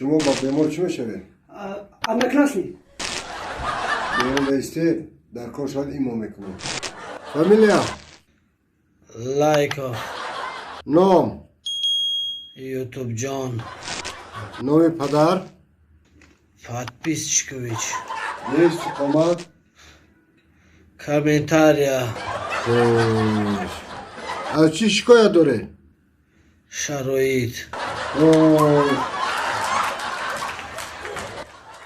Шумо ба бемор чӣ мешавед? Одноклассник. Берун баистед, дар кор шавад, имо мекунем. Фамилия? Лайков. Ном? Ютубҷон. Номи падар? Подписчикович. Истиқомат? Комментария. Хош, аз чӣ шикоят доред? Шароит.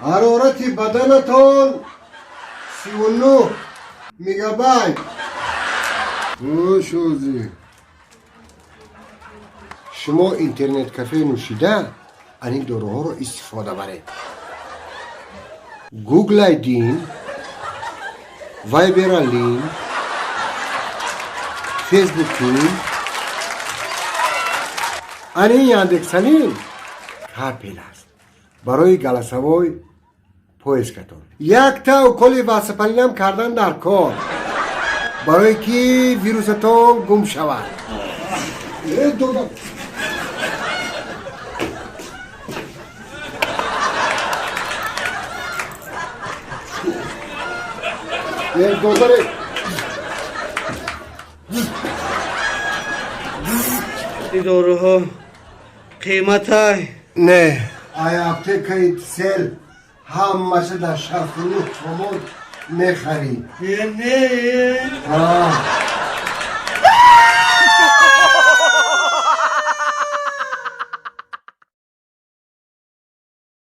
Ҳарорати баданатон 39 мегабайт. Шӯзи, шумо интернет-кафе нӯшида, ани доруҳоро истифода баред: гуглайдин, вайбералин, фейсбукин, ани яндексалин капель аст барои голосовой поискатон. Якта уколи васапалинам кардан дар кор, барое ки вирусатон гум шавад. Додам. Додаре. Ин доруҳо қиматай? Не, ай аптекаи сел ҳамаша дар 69 сомон мехарӣ. Не.